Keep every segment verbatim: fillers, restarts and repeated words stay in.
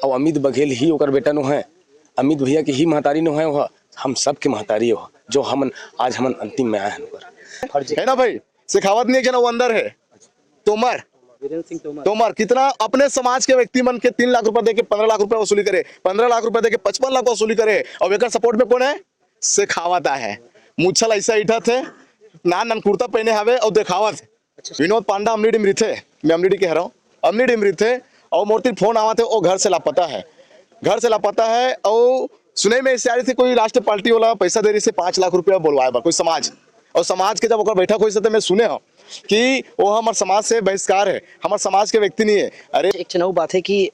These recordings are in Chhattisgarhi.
अउ अमित बघेल ही ओकर बेटा नो है, अमित भैया के ही महतारी नो है, वह हम सब के महतारी हो, जो हमन आज हमन अंतिम में आए हैं ओकर। है ना भाई, शेखावत नहीं है, एक जना वो अंदर है, तोमर। वीरेंद्र सिंह तोमर। तोमर कितना अपने समाज के व्यक्ति मन के तीन लाख रुपए देके पन्द्रह लाख रुपए वसूली करे, पन्द्रह लाख रुपए देके पचपन लाख वसूली करे, अउ एकर सपोर्ट में कौन है? शेखावत आए है। मुछल ऐसा इठत है, नान नान कुर्ता पहने हवे अउ देखावत है। विनोद पांडा अमलीडीह में रिथे, मैं अमलीडीह के हरव, अमलीडीह में रिथे, अउ मोर तीर फोन आवत है, ओ घर से लापता है, घर से लापता है। अउ सुने में ऐसे आ रही थी, कोई राष्ट्रीय पार्टी वाला पैसा दे रही से पाँच लाख रुपया बोलवाए बर, कोई समाज, अउ समाज के जब ओकर बैठक होइस त मैं सुने हव कि वो हमर समाज से बहिष्कार है, हमर समाज के व्यक्ति नहीं है। अरे, एक ठन अउ बात है कि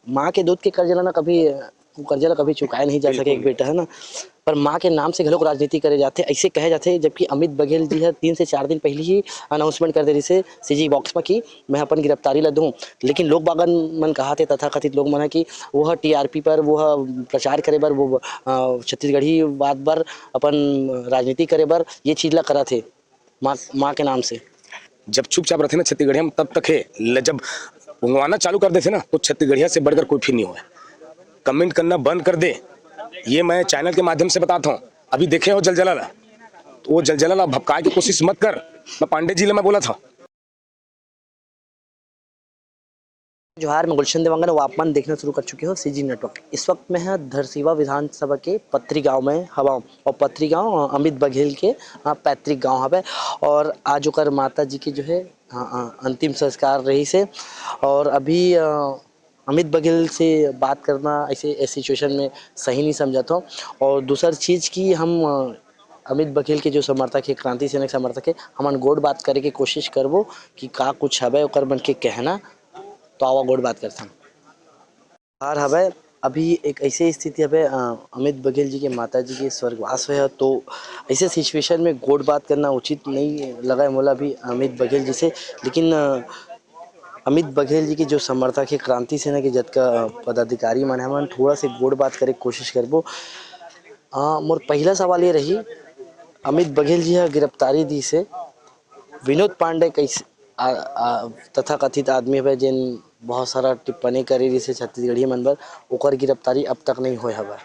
माँ के दूध के कर्जा ला ना कभी, वो कर्जा ला कभी चुकाए नहीं जा सके एक बेटा, है ना, पर माँ के नाम से घलोक राजनीति करे जाथे, ऐसे कहे जाथे। जबकि अमित बघेल जी हर तीन से चार दिन पहले ही अनाउंसमेंट कर दे रहिसे सीजी बॉक्स में कि मैं अपन गिरफ्तारी ला दूं, लेकिन लोग बागन मन कहा थे, तथाकथित लोग मन ह कि वो ह टीआरपी पर, वो ह प्रचार करे बर, वो अ, छत्तीसगढ़ी बात बर, अपन राजनीति करे बर ये चीज ला करा थे माँ, माँ के नाम से। जब चुपचाप रहते ना छत्तीसगढ़िया में, तब तक है। ल-, जब उंगवाना चालू कर देते ना, तो छत्तीसगढ़िया से बढ़कर कोई फिर नहीं हुआ। कमेंट करना बंद कर दे, ये मैं चैनल के माध्यम से बताता हूँ। अभी देखे हो जलजला ला, तो वो जलजला ला भपकाए की कोशिश मत कर। मैं पांडे जी ले मैं बोला था। जोहार, मैं गुलशन देवांगन, अउ आप मन देखना शुरू कर चुके हो सीजी नेटवर्क। इस वक्त मैं ह धरसीवा विधानसभा के पत्री गांव में हवा हूं, अउ पत्री गांव, अ, अमित बघेल के, अ, पैतृक गांव हवे, अउ आज ओकर माता जी के जो है, अ, अ, अंतिम संस्कार रहिसे, अउ अभी, अ, अमित बघेल से बात करना ऐसे, ऐसे सिचुएशन में सही नहीं समझत हो। अउ दूसर चीज कि हम, अ, अमित बघेल के जो समर्थक हे, क्रांति सेना के समर्थक हे, हमन गोठ बात करे के कोशिश करबो कि का कुछ हवय ओकर मन के कहना। तो आवा गोठ बात करथन। हार हवय, अभी एक ऐसे स्थिति हवय, अ, अमित बघेल जी के माता जी के स्वर्गवास होय हे, तो ऐसे सिचुएशन में गोठ बात करना उचित नहीं लगय मोला अभी अमित बघेल जी से। लेकिन, अ, अमित बघेल जी के जो समर्थक हे, क्रांति सेना के जतका, अ, पदाधिकारी मन हे, हमन थोड़ा से गोठ बात करे के कोशिश करबो। अ, मोर पहिला सवाल ये रही, अमित बघेल जी ह गिरफ्तारी दिस हे, विनोद पांडे कइसे, आ, आ, तथाकथित आदमी हवे, जेन बहुत सारा टिप्पणी करे रिहिसे छत्तीसगढ़ी मन बर, ओकर गिरफ्तारी अब तक नहीं होय हवय।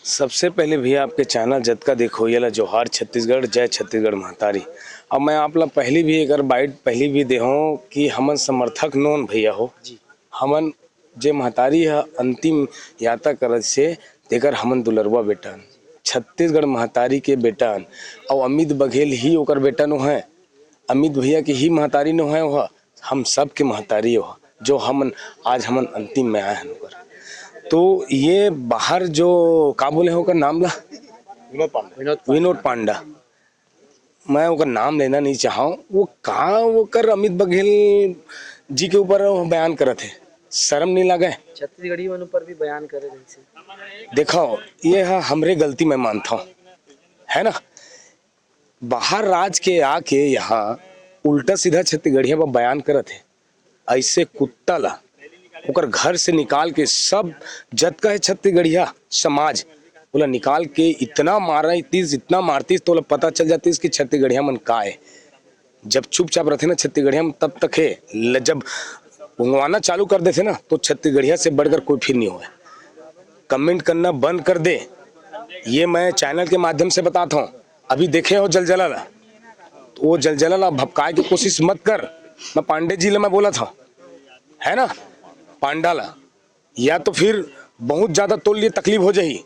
सबसे पहले भैया, आपके चैनल जतका देखो, ये ला जोहार छत्तीसगढ़, जय छत्तीसगढ़ महतारी। अब मैं आप ला पहली भी एकर बाइट पहली भी देहूँ कि हमन समर्थक नोन भैया हो। जी। हमन जे महतारी ह अंतिम यात्रा करत से, तेकर हमन दुलरुआ बेटा अन, छत्तीसगढ़ महतारी के बेटा अन, अउ अमित बघेल ही ओकर बेटा नो है, अमित भैया के ही महतारी नो है, वह हम सब के महतारी हो, जो हमन आज हमन अंतिम में आए हन ओकर। तो ये बाहर जो का बोले हो ओकर नाम ला? विनोद पांडा। विनोद पांडा। मैं ओकर नाम लेना नहीं चाहूँ, वो कहाँ ओकर अमित बघेल जी के ऊपर वो बयान करत हे, शर्म नहीं लगे? छत्तीसगढ़ी मन ऊपर भी बयान करे रहिसे। देखो, ये ह हमरे गलती मैं मानता हूँ, है ना? बाहर राज के आके यहाँ उल्टा सीधा छत्तीसगढ़िया पर बयान करत हे। ऐसे कुत्ता ला ओकर घर से निकाल के सब जतका हे छत्तीसगढ़िया समाज, ओला निकाल के इतना मारतीस, इतना मारतीस, तो ओला पता चल जातीस कि छत्तीसगढ़िया मन का हे। जब चुपचाप रहते ना छत्तीसगढ़िया में, तब तक हे। ल-, जब उंगवाना चालू कर देते ना, तो छत्तीसगढ़िया से बढ़कर कोई फिर नहीं होय। कमेंट करना बंद कर दे, ये मैं चैनल के माध्यम से बताता हूँ। अभी देखे हो जलजला ला, तो वो जलजला ला भपकाए की कोशिश मत कर। मैं पांडे जी ला मैं बोला था, है ना, पांडा ला, या तो फिर बहुत ज्यादा तोर लिए तकलीफ हो जाही।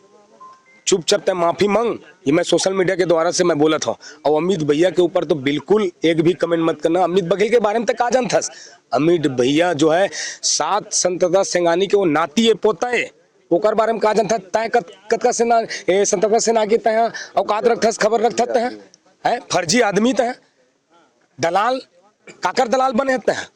चुपचाप तय माफी मांग, ये मैं सोशल मीडिया के द्वारा से मैं बोला था। और अमित भैया के ऊपर तो बिल्कुल एक भी कमेंट मत करना। अमित बघेल के बारे में तय का जानथस? अमित भैया जो है, सात स्वतंत्रता सेनानी के वो नाती है, पोता है, ओकर बारे में का जानथस? तय कत-, कतका सेना, ए, स्वतंत्रता सेना के तय औकात रखथस, खबर रखथस तय, हैं? फर्जी आदमी तय, दलाल, काकर दलाल बने हते हैं?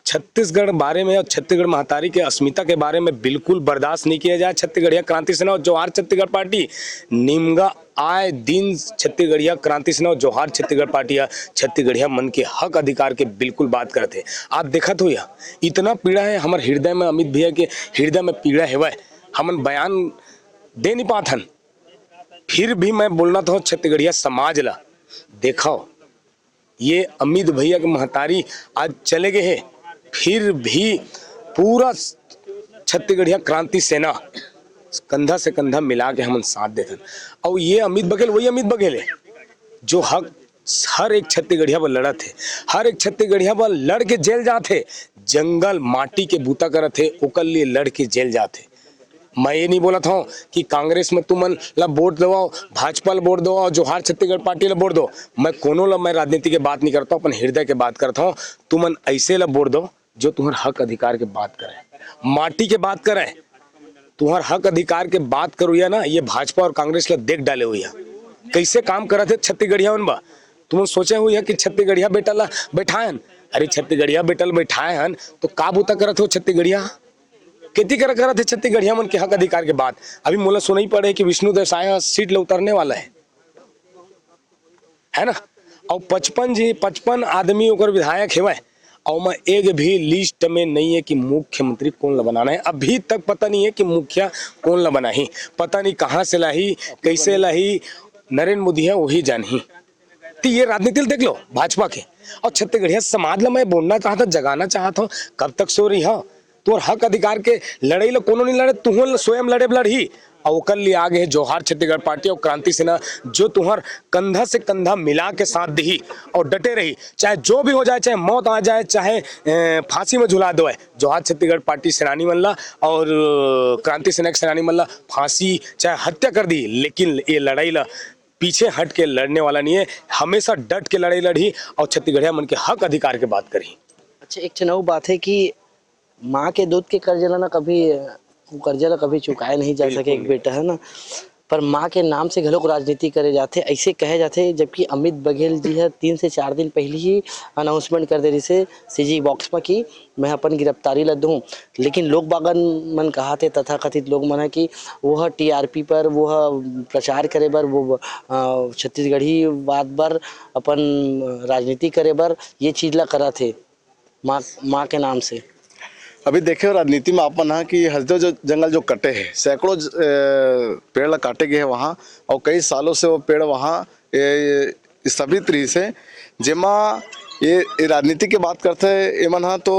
छत्तीसगढ़ बारे में और छत्तीसगढ़ महतारी के अस्मिता के बारे में बिल्कुल बर्दाश्त नहीं किया जाए। छत्तीसगढ़िया क्रांति सेना और जोहार छत्तीसगढ़ पार्टी निमगा आए दिन छत्तीसगढ़िया क्रांति सेना और जोहार छत्तीसगढ़ पार्टी या छत्तीसगढ़िया मन के हक अधिकार के बिल्कुल बात करत हे। आप देखत हो या इतना पीड़ा है हमर हृदय में, अमित भैया के हृदय में पीड़ा हेवय, हमन बयान दे नहीं पात हन। फिर भी मैं बोलना था छत्तीसगढ़िया समाज ला, देखो, ये अमित भैया के महतारी आज चले गए हैं, फिर भी पूरा छत्तीसगढ़िया क्रांति सेना कंधा से कंधा मिला के हमन साथ देथन। अउ ये अमित बघेल वही अमित बघेल हे जो हक हर एक छत्तीसगढ़िया बर लड़त हे, हर एक छत्तीसगढ़िया बर लड़ के जेल जात हे, जंगल माटी के बूता करत हे, ओकर लिए लड़ के जेल जात हे। मैं ये नहीं बोलत हूँ कि कांग्रेस में तुमन ला वोट दो, भाजपा ला वोट दो और जोहार छत्तीसगढ़ पार्टी ला वोट दो। मैं कोनो ला, मैं राजनीति के बात नहीं करता हूँ, अपन हृदय के बात करता हूँ। तुमन ऐसे ला वोट दो जो तुम्हार हक अधिकार के बात करे, माटी के बात करे। तुम्हार हक अधिकार के बात करो या ना, ये भाजपा और कांग्रेस ला देख डाले हुई है कैसे काम करत हे छत्तीसगढ़िया मन बा। तुमन सोचे हुई है कि छत्तीसगढ़िया बेटा ला बैठाए हन? अरे छत्तीसगढ़िया बेटा ला बैठाए हन तो का बूता करत हो छत्तीसगढ़िया? खेती कर करत हे छत्तीसगढ़िया मन के हक अधिकार के बात। अभी मोला सुनाई पड़े कि विष्णु देव साय ह सीट ले उतरने वाला है, है ना? अउ पचपन जी, पचपन आदमी ओकर विधायक हेवय, अउ मैं एक भी लिस्ट में नहीं है कि मुख्यमंत्री कौन ला बनाना है। अभी तक पता नहीं है कि मुखिया कौन ला बनाही, पता नहीं कहाँ से लाही, कैसे लाही, नरेंद्र मोदी है वही जानही। तो ये राजनीति देख लो भाजपा के। और छत्तीसगढ़िया समाज ला मैं बोलना चाहता, जगाना चाहता हूँ, कब तक सो रही हो? तोर हक अधिकार के लड़ाई ला कोनो नहीं लड़े, तुहूं ला स्वयं लड़े बर लड़ही। और ओकर लिए आगे है जोहार छत्तीसगढ़ पार्टी और क्रांति सेना, जो तुहर कंधा से कंधा मिला के साथ दही और डटे रही, चाहे जो भी हो जाए, चाहे मौत आ जाए, चाहे ए, फांसी में झुला दो है। जोहार छत्तीसगढ़ पार्टी सेनानी मन ला और क्रांति सेना के सेनानी मन ला फांसी चाहे हत्या कर दी, लेकिन ये लड़ाई ला पीछे हट के लड़ने वाला नहीं है, हमेशा डट के लड़ाई लड़ही और छत्तीसगढ़िया मन के हक अधिकार के बात करही। अच्छा, एक ठन अउ बात है कि माँ के दूध के कर्जा ला ना कभी, वो कर्जा ला कभी चुकाए नहीं जा सके एक बेटा, है ना? पर माँ के नाम से घलोक राजनीति करे जाथे, ऐसे कहे जाथे, जबकि अमित बघेल जी ह तीन से चार दिन पहले ही अनाउंसमेंट कर दे रहिसे सीजी बॉक्स में कि मैं अपन गिरफ्तारी ला दूं। लेकिन लोग बागन मन कहा थे, तथाकथित लोग मन ह कि वो ह टीआरपी पर, वो ह प्रचार करे बर, वो अ, छत्तीसगढ़ी बात बर अपन राजनीति करे बर ये चीज ला करत हे माँ, माँ के नाम से। अभी देखे हो राजनीति में अपन हा कि हसदेव ज-, जंगल जो कटे है, सैकड़ों ज-, अ, पेड़ ला काटे गए है वहाँ, और कई सालों से वो पेड़ वहाँ, ए, ए, स्थगित रहिस है, जेमा ये, ये राजनीति के बात करते हैं, एमन हा तो,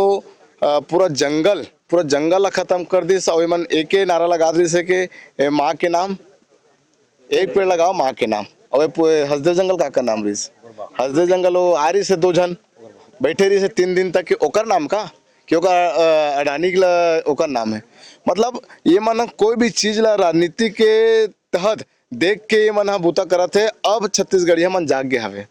अ, पूरा जंगल, पूरा जंगल ला खत्म कर दिस, और एमन एके नारा लगा दिस है कि, ए, माँ के नाम, एक पेड़ लगाओ माँ के नाम। अबे पु-, हसदेव जंगल काकर नाम रहिस? हसदेव जंगल वो आ रहिस हे दो झन, बैठे रहिस हे तीन दिन तक, कि ओकर नाम का, कि ओकर, अ, अडानी ला ओकर नाम है। मतलब ये मन कोई भी चीज ला राजनीति के तहत देख के ये मन ह बूता करत हे। अब छत्तीसगढ़िया मन जाग गे हवे,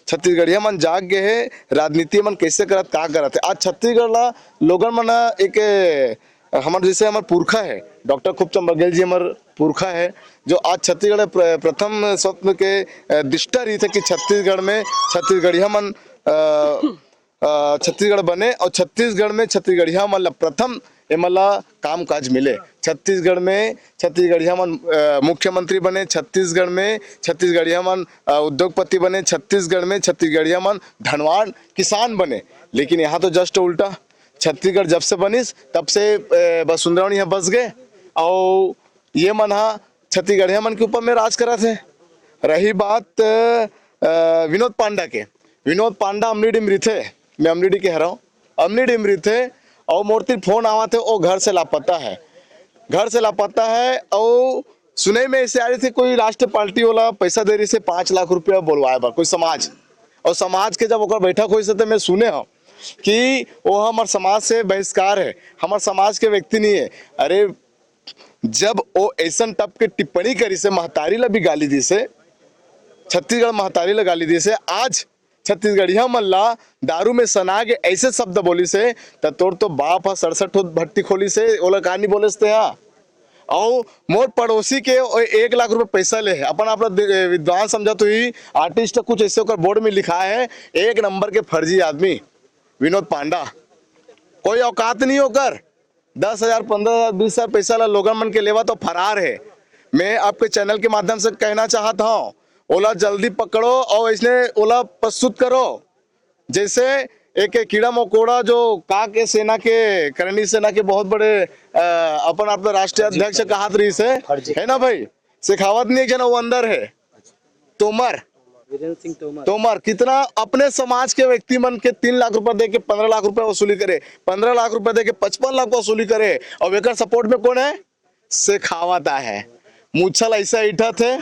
छत्तीसगढ़िया मन जाग गे हे, राजनीति मन कैसे करत, का करत हे। आज छत्तीसगढ़ ला लोगन मन ह एक हमर, जैसे हमर पुरखा है, डॉक्टर खूबचंद बघेल जी हमर पुरखा है, जो आज छत्तीसगढ़ प्र-, प्रथम स्वप्न के, अ, दृष्टा रहिस हे कि छत्तीसगढ़ में छत्तीसगढ़िया मन, अ, अ, छत्तीसगढ़ बने और छत्तीसगढ़ में छत्तीसगढ़िया मन ला प्रथम एमन ला काम काज मिले। छत्तीसगढ़ में छत्तीसगढ़िया मन, अ, मुख्यमंत्री बने, छत्तीसगढ़ में छत्तीसगढ़िया मन, अ, उद्योगपति बने, छत्तीसगढ़ में छत्तीसगढ़िया मन धनवान किसान बने। लेकिन यहाँ तो just उल्टा, छत्तीसगढ़ जब से बनिस तब से, अ, वसुंधरा उनी ह बस गए और ये मन हा छत्तीसगढ़िया मन के ऊपर में राज करत हे। रही बात, अ, विनोद पांडा के, विनोद पांडा अमलीडीह में रहिथे, मैं अमलीडीह के हरव, अमलीडीह में रहिथे और मोर तीर फोन आवत हे, वो घर से लापता है, घर से लापता है। और सुने में ऐसे आ रही थी कोई राष्ट्रीय पार्टी वाला पैसा दे रहिस हे पाँच लाख रुपया बोलवाए बर कोई समाज, और समाज के जब ओकर बैठक होइस हे तो मैं सुने हूँ कि वो हमर समाज से बहिष्कार है, हमर समाज के व्यक्ति नहीं है। अरे, जब वो ऐसन type के टिप्पणी करिस हे, महतारी ला भी गाली दिस हे, छत्तीसगढ़ महतारी ला गाली दिस हे, आज छत्तीसगढ़िया मन ला दारू में सना के ऐसे शब्द बोलिस हे, त तोर तो बाप ह सड़सठ ठो भट्टी खोलिस हे, ओला का नहीं बोलेस ते हा? अउ मोर पड़ोसी के ओ एक लाख रुपया पैसा ले हे, अपन आप ला दे-, विद्वान समझत हुई, artist कुछ ऐसे ओकर board में लिखा है, एक नंबर के फर्जी आदमी विनोद पांडा, कोई औकात नहीं ओकर। दस हजार, पन्द्रह हजार, बीस हजार पैसा ला लोगन मन के लेवा तो फरार है। मैं आपके channel के माध्यम से कहना चाहत हूँ, ओला जल्दी पकड़ो और इसने ओला प्रस्तुत करो। जैसे एक कीड़ा मकोड़ा जो का के सेना के, करणी सेना के बहुत बड़े, अ, अपन आप राष्ट्रीय अध्यक्ष कहात रहिस हे, है ना भाई? शेखावत नहीं एक जना वो अंदर है, तोमर, वीरेंद्र सिंह तोमर। तोमर कितना अपने समाज के व्यक्ति मन के तीन लाख रुपए दे के पन्द्रह लाख रुपए वसूली करे, पन्द्रह लाख रुपए दे के पचपन लाख वसूली करे, और एकर सपोर्ट में कौन है? शेखावत आए है। मुछल ऐसा इठत है,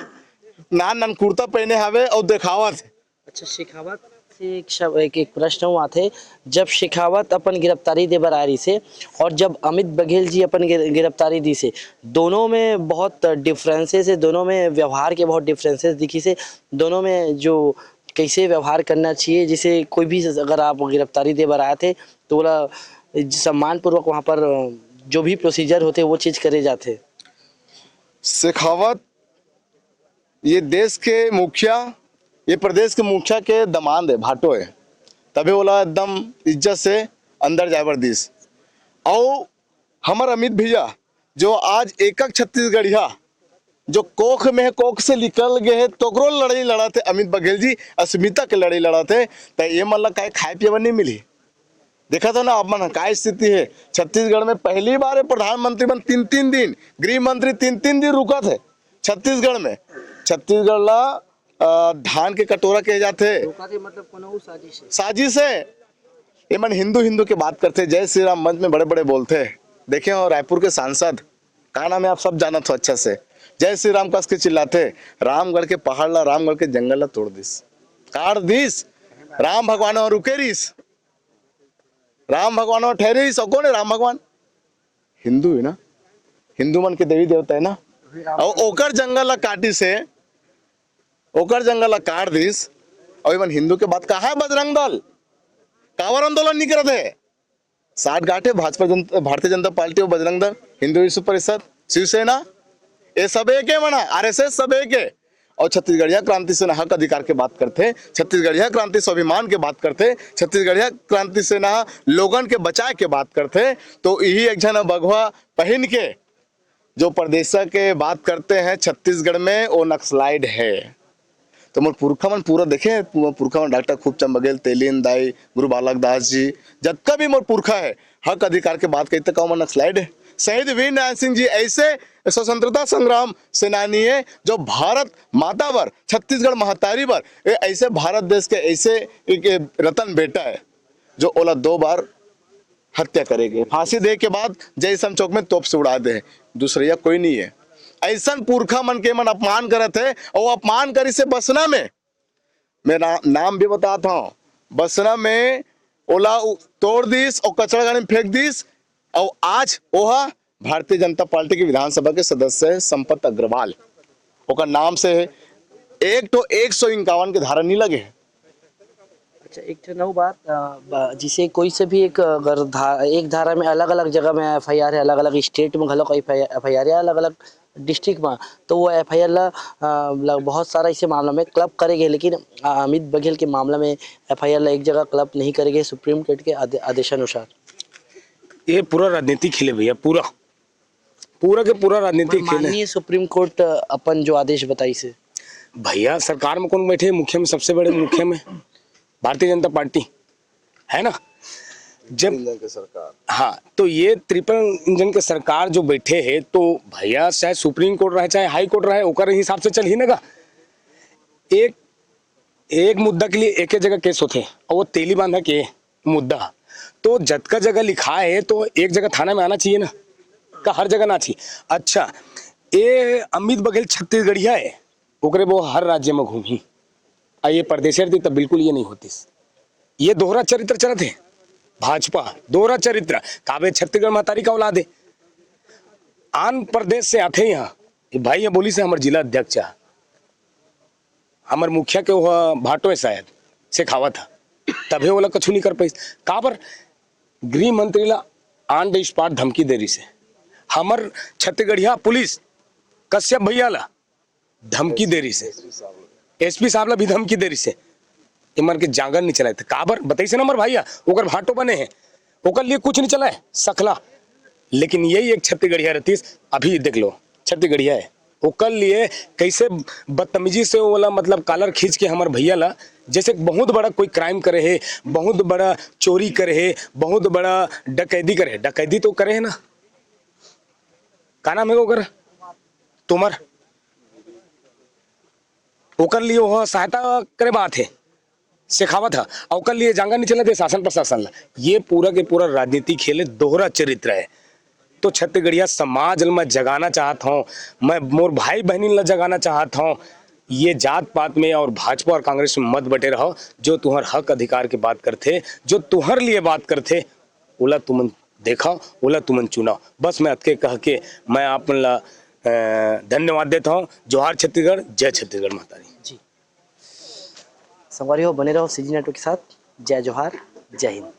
नान नान कुर्ता पहने हवे और देखावत है। अच्छा, शेखावत से एक शब-, एक, एक प्रश्न हुआ थे, जब शेखावत अपन गिरफ्तारी दे बर आए रहिसे और जब अमित बघेल जी अपन गिर-, गिरफ्तारी दी से, दोनों में बहुत डिफरेंसेस है, दोनों में व्यवहार के बहुत डिफरेंसेस दिखी से, दोनों में जो कैसे व्यवहार करना चाहिए, जैसे कोई भी अगर आप गिरफ्तारी दे बर आए थे तो बोला सम्मान पूर्वक वहाँ पर जो भी प्रोसीजर होते वो चीज़ करे जाते। शेखावत ये देश के मुखिया, ये प्रदेश के मुखिया के दमांद है, भाटो है, तभी ओला एकदम इज्जत से अंदर जाए बर दिस। और हमर अमित भैया जो आज एकक छत्तीसगढ़िया जो कोख में है, कोख से निकल गए है, तोकरो लड़ाई लड़त है अमित बघेल जी, अस्मिता के लड़ाई लड़त है, त ये मन ला काहे खाए पिए बर नहीं मिली? देखा था ना आप मन, काय स्थिति है। छत्तीसगढ़ में पहली बार है प्रधानमंत्री मन तीन तीन दिन, गृह मंत्री तीन तीन दिन रुकत है छत्तीसगढ़ में। छत्तीसगढ़ ला अ, धान के कटोरा कहे जाथे। धोखा से मतलब कोनो साजिश है। साजिश है। ये मन हिंदू हिंदू के बात करथे, जय श्री राम मंच में बड़े बड़े बोलथे। देखे हो रायपुर के सांसद, का नाम है, आप सब जानत हो अच्छा से, जय श्री राम कस के चिल्लाथे। रामगढ़ के पहाड़ ला, रामगढ़ के जंगल ला तोड़ दिस, काट दिस। राम भगवान वहाँ रुके रिस, राम भगवान वहाँ ठहरे रिस। और कौन है राम भगवान? हिंदू है ना, हिंदू मन के देवी देवता है ना। और ओकर जंगल ला काटिस, ओकर जंगल ला काट दिस। और इवन हिंदू के बात कहाँ है? बजरंग दल कावर आंदोलन नहीं करत है? साठ गांठ है भाजपा जनता, भारतीय जनता पार्टी और बजरंग दल, हिंदू विश्व परिषद, शिवसेना, ये सब एक है मना, आरएसएस सब एक है। और छत्तीसगढ़िया क्रांति सेना हक अधिकार के बात करथे, छत्तीसगढ़िया क्रांति स्वाभिमान के बात करथे, छत्तीसगढ़िया क्रांति सेना लोगन के बचाए के बात करथे, तो यही एक झन बघवा पहन के जो परदेसा के बात करते हैं छत्तीसगढ़ में, वो नक्सलाइट है। तो मोर पुरखा मन पूरा देखे, मोर पुरखा मन डॉक्टर खूबचंद बघेल, तेलीन दाई, गुरु बालक दास जी, जतका भी मोर पुरखा है, हक अधिकार के बात कही तो का ओमन नक्सलाइट है? शहीद वीर नारायण सिंह जी ऐसे स्वतंत्रता संग्राम सेनानी है जो भारत माता बर, छत्तीसगढ़ महतारी बर, ए-, ऐसे भारत देश के ऐसे एक, एक रतन बेटा है जो ओला दो बार हत्या करे गे। फांसी दे के बाद जयस्तंभ चौक में तोप से उड़ा दे, दूसरैया कोई नहीं है। ऐसन पुरखा मन के मन अपमान करत है, और अपमान करी से बसना में, मैं ना, नाम भी बतात हूँ, बसना में ओला उ-, तोड़ दिस और कचरा गाड़ी में फेंक दिस, और आज ओहा भारतीय जनता पार्टी के विधानसभा के सदस्य है संपत अग्रवाल, ओकर नाम से है। एक तो एक सौ इक्यावन के धारा नहीं लगे है। अच्छा, एक ठन अउ बात, अ, ब-, जिसे कोई से भी एक अगर धा-, एक धारा में अलग-अलग जगह में एफआईआर है, अलग-अलग स्टेट में घलो एफआईआर है, अलग-अलग डिस्ट्रिक्ट में, तो वो एफआईआर ला, अ, ल-, बहुत सारा इसे मामला में क्लब करे गए, लेकिन, अ, अमित बघेल के मामला में एफआईआर ला एक जगह क्लब नहीं करे गए सुप्रीम कोर्ट के आदे-, आदेशानुसार। ये पूरा राजनीति खेले भैया, पूरा, पूरा के पूरा राजनीति खेले। माननीय सुप्रीम कोर्ट, अ, अपन जो आदेश बताई से। भैया, सरकार में कौन बैठे? मुख्य में, सबसे बड़े मुख्य में भारतीय जनता पार्टी, है ना? जब इंजन के सरकार। हाँ, तो ये ट्रिपल इंजन के सरकार जो बैठे है, तो भैया, चाहे सुप्रीम कोर्ट रहे, चाहे हाई कोर्ट रहे, ओकर हिसाब से चलही ना गा। एक, एक मुद्दा के लिए एक, एक जगह केस होथे, और वो तेली बांधा के मुद्दा, तो जतका जगह लिखा है, तो एक जगह थाना में आना चाहिए ना, का हर जगह ना चाहिए? अच्छा, ये अमित बघेल छत्तीसगढ़िया है, ओकरे वो हर राज्य में घूमी, आ ये परदेसी रहती तब बिल्कुल ये नहीं होतीस। ये दोहरा चरित्र चलत है भाजपा, दोहरा चरित्र। काबे छत्तीसगढ़ महतारी का औलाद है, आन प्रदेश से आथे यहाँ। ये भाई ये बोली से हमर जिला अध्यक्ष है, हमर मुखिया के वो भाटो है शायद, शेखावत है, तभे ओला कछु नहीं कर पाइस। काबर? गृह मंत्री ला ऑन द स्पॉट धमकी दे रही से, हमर छत्तीसगढ़िया पुलिस कश्यप भैया ला धमकी दे रही से, एसपी साहब ला भी धमकी दे रही से। ये मन के जांगर नहीं चलाए थे। काबर? बताइसे ना हमर भैया, ओकर भाटो बने हैं, ओकर लिए कुछ नहीं चला है, सखला। लेकिन यही एक छत्तीसगढ़िया रहतीस, अभी देख लो, छत्तीसगढ़िया है, ओकर लिए कैसे बदतमीजी से ओला, मतलब, कॉलर खींच के हमर भैया ला, जैसे बहुत बड़ा कोई क्राइम करे है, बहुत बड़ा चोरी करे है, बहुत बड़ा डकैती करे है, डकैती तो करे है ना, का नाम है ओकर? तोमर। ओकर लिए वो सहायता करे बर आथे, सिखावत ह, अउ ओकर लिए जांगर नहीं चलत हे शासन प्रशासन ला। ये पूरा के पूरा राजनीति खेल हे, दोहरा चरित्र है। तो छत्तीसगढ़िया समाज ल मैं जगाना चाहत हूँ, मैं मोर भाई बहनिन ला जगाना चाहत हूँ, ये जात पात में और भाजपा और कांग्रेस में मत बटे रहो। जो तुहर हक अधिकार के बात करथे, जो तुहर लिए बात करथे, ओला तुमन देखो, ओला तुमन चुनो। बस मैं अतके कह के मैं आप मन ला, अ, धन्यवाद देता हूँ। जोहार छत्तीसगढ़, जय छत्तीसगढ़ महतारी। जी, संगवारी हो, बने रहो सीजी नेटवर्क के साथ। जय जोहार, जय हिंद।